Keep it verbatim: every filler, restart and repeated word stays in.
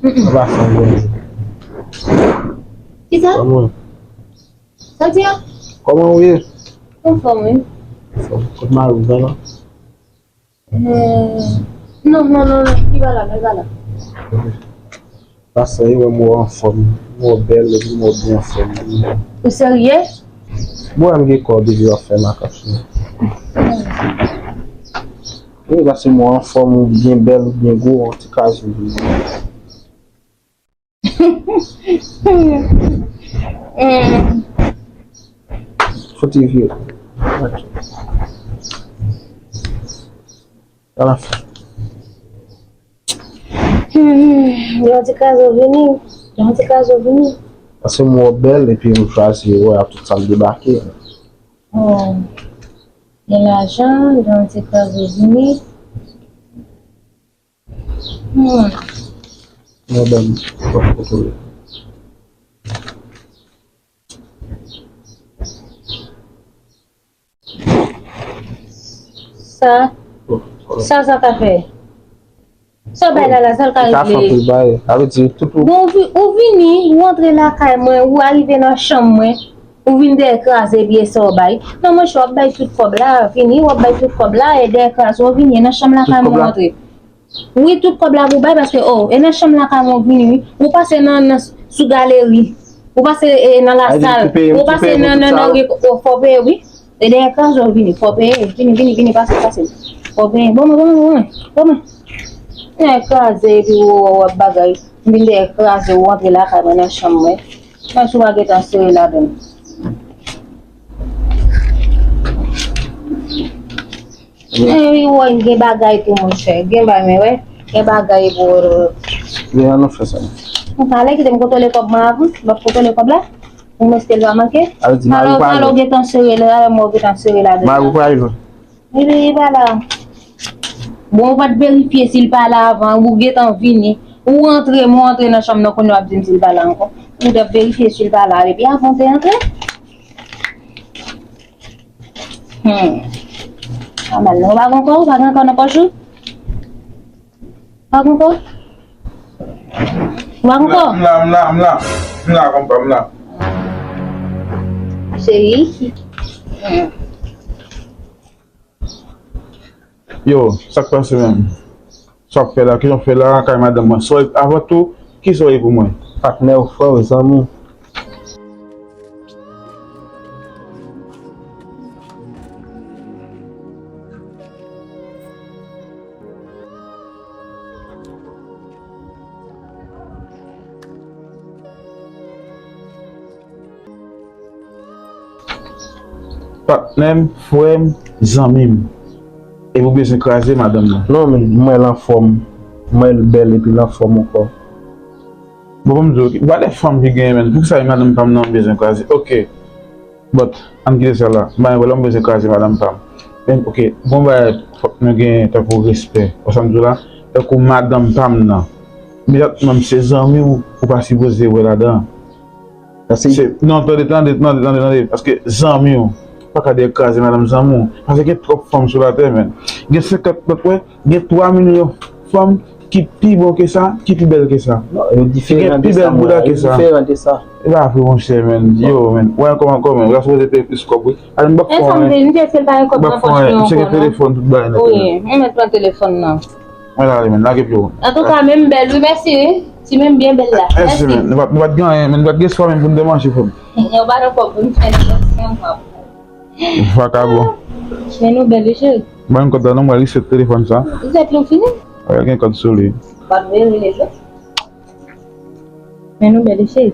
Sa va fè yon bon jou. Kisa? Kòman? Sa di a? Kòman ou ye? Anfòm, wi. Anfòm. Kot mari w, Vana? Hmm. Non, non, non, non, li pa la, li pa la. Pastè, li wè m wè w anfòm, m wè w bèl, epi m wè w byen anfòm. Ou serye? M wè m gen kò depi w ap fè makak sou mwen. Wi, paske m wè w anfòm, ou byen bèl, ou byen gwo, ou ti kraze m. Hmm. Fouti vye. Ala. Hmm, yon ti kazo vini. Yon ti kazo vini. Paske m wè w bèl epi m chwazi wè ak tout sa m debake. Oh. Gen lajan, yon ti kazo vini. Hmm. Madanm, w ap kontwole. Sa, sa, sa ka fè? Sa bay la, la, sa l ka regle? Sa fè anpil bagay. Sa vle di, tout ou... Bon, ou vi-, ou vini, ou antre lakay mwen, ou arive nan chanm mwen, ou vin dèyè kraze biyè sa w bay. Non, monchè, w ap bay tout kòb la, vini, w ap bay tout kòb la, e dèyè kraze, ou vini, e nan chanm lakay mwen, ou antre. Wi, tout kòb la pou bay, paske, oh, e nan chanm la ka mwen vini, wi. Ou pase nan, nan, sou galeri. Ou pase, e, nan lasal. Ou pase nan, nan, nan, oh, fò peye, wi. E dèyè kraze w vini, fò peye, vini, vini, vini, pase, pase. Fò peye, bon, bon, bon, bon, bon. Dèyè kraze, epi ou, ou, ou ap bagay. Vin dèyè kraze, ou antre lakay mwen nan chanm mwen. Mwen sou pa gentan sere ladan. Men wi, wè, gen bagay tou, monchè. Gen bagay, men wè. Gen bagay pou... Gen, an nou fè sa. Ou pale, kite m kontwole kòb mwen avan. M ap kontwole kòb la. Ou mèske l pa manke. Alò, alò, gentan sere la, alò, mwen gentan sere la deja. Mari ou pa rive. Li, li pa la. Bon, ou pa t verifye si l pa la avan, ou gentan vini. Ou rantre, mwen rantre nan chanm nan, kounye a w ap di m si l pa la ankò. Ou t ap verifye si l pa la, depi avan w te rantre. Hmm. Pa mal, non. Ou pa gen ankò? Ou pa gen ankò nan pòch ou? Pa gen ankò? Ou pa gen ankò? M la, m la, m la, m la, m la, konpa, m la. Cheri. Hmm. Yo, sa k pase menm? Sa w ap fè la? Kisa w ap fè la kay madanm mwen? Sa w ye, avan tou, kisa w ye pou mwen? Patnè w, frè w, zanmi w. Patnè m, frè m, zanmi m. Epi w bezwen kraze madanm nan? Non, men, m wè l anfòm. M wè l bèl epi l anfòm ankò. Bon, ban m di w, gade fanm ki genyen, men. Poukisa e madanm pa m nan m bezwen kraze? Oke. But, ann kite sa la. M pa gen pwoblèm, m bezwen kraze madanm pa m. Men, oke, gon bagay fòk nou gen tankou respè. Ou sa m di w la? Tankou madanm pa m nan. Imediatman, m se zanmi w, ou pa sipoze wè ladan. Mèsi. Se, non, tande, tande, tande, tande, tande. Paske zanmi w, pa ka dèyè kraze madanm zanmi w. Paske gen twòp fanm sou latè, men. Gen senkant lòt, wè, gen twa milyon fanm ki pi bon ke sa, ki pi bèl ke sa. Non, yo diferan de sa, mwen. Ki gen pi bèl bouda ke sa. Yo diferan de sa. E pa vre, monchè, men. Yo, men. Wè, kòman, kòman. Wè, sipoze peye plis kòb, wi. Ale, m p ap fè anyen. M p ap fè anyen. Misye gen telefòn tout bagay nan men l. Wi, mwen mèt pran telefòn nan. Mwen ale, men. Lage pye w. Antouka, men m bèl, wi, mèsi, wi. Ti men m byen bèl la. Mèsi, men. Nou pa, nou pa t gen anyen, men nou pa t gen swa menm pou n te manje, frè m. Yo pa t ankò pou n fè nan mèsi ankò. Vakabon. Men nou bèl, wi, cheri. Ban m kòd la non, mwen reset telefòn sa. Ou zèt li fini? Wi, gen kòd sou li. Pa t vle rele tou. Men nou bèl, wi, cheri.